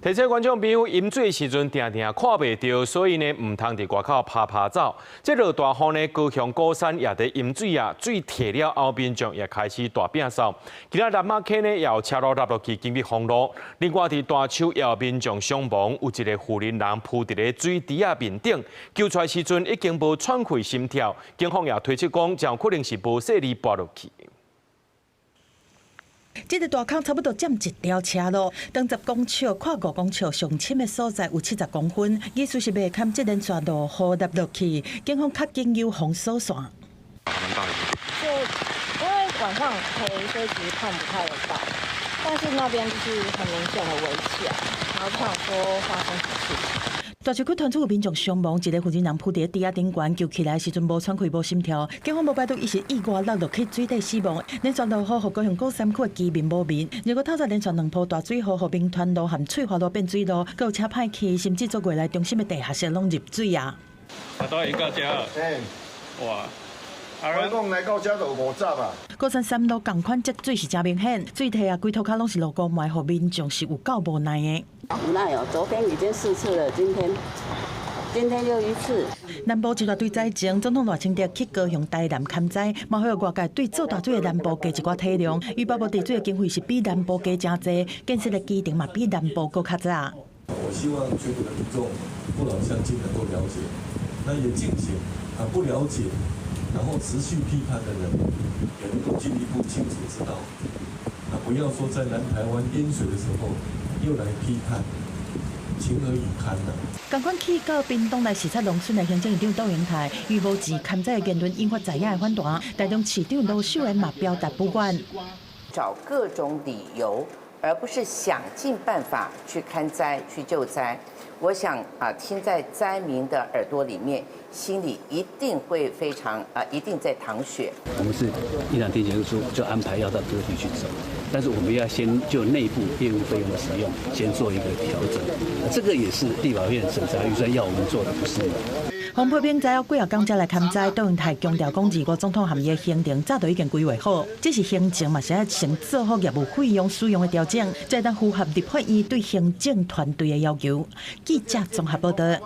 提醒觀眾朋友，淹水時陣定定看袂著，所以呢，毋通佇外口趴趴走。這落大雨呢，高雄鼓山也佇淹水啊，水退了後，民眾也開始大摒掃。今仔南馬溪呢，也有車路落落去緊急封路。另外，佇大樹也有民眾傷亡，有一个婦人人浮佇咧水池仔面頂，救出來時陣已經無喘氣心跳，警方也推測講，真有可能是無細膩跋落去。這个大坑差不多佔一條車路，長10公尺，闊5公尺，上深的所在有70公分。意思是袂堪這連續落雨落落去，警方較緊有封鎖線。就因為晚上黑，所以其實看不太得到。但是那邊就是很明顯的圍起來，然後就想說發生什麼事情。大樹區傳出有民眾傷亡，一个婦人浮佇池仔頂懸，救起來時陣無喘氣、無心跳，警方無排除伊是意外落落去水底死亡。連續落雨，予高雄鼓山區的居民無眠。如果透早連續兩晡大水雨，予民團路和翠華路變水路，閣有車歹去，甚至做月內中心的地下室攏入水啊！啊，都淹到遮。欸，哇！我講來到遮就五十啊。鼓山三路仝款積水是誠明顯，水退啊，規塗跤攏是蘆菇糜，予民眾是有夠無奈的。無奈哦，昨天已經四次了，今天又一次。南部一大堆災情，總統賴清德去高雄、台南勘災，嘛呼籲外界對做大水的南部加一寡體諒。預報無治水的經費是比南部加誠濟，建設的期程嘛比南部閣較早。我希望全國的民眾父老鄉親能夠了解，那也敬請啊不了解，然後持續批判的人，也能夠進一步清楚知道，啊不要說在南台灣淹水的時候又來批判，情何以堪呢？仝款去到屏東來視察農村的行政院長竇永泰，伊無錢勘災的言論引發在野的反彈，台中市長盧秀燕嘛表達不滿。找各種理由，而不是想盡辦法去勘災、去救災。我想啊，聽在災民的耳朵裡面，心裡一定會非常啊，一定在淌血。我們是一兩天結束就安排要到各地去走，但是我們要先就內部業務費用的使用先做一個調整，這個也是立法院審查預算要我們做的，不是嗎？黃佩平知影幾仔工才來勘災，竇永泰強調講，二五總統和伊的行程早就已經規劃好，只是行程嘛是愛先做好業務費用使用的調整，才會當符合立法院對行政團隊的要求。記者綜合報道。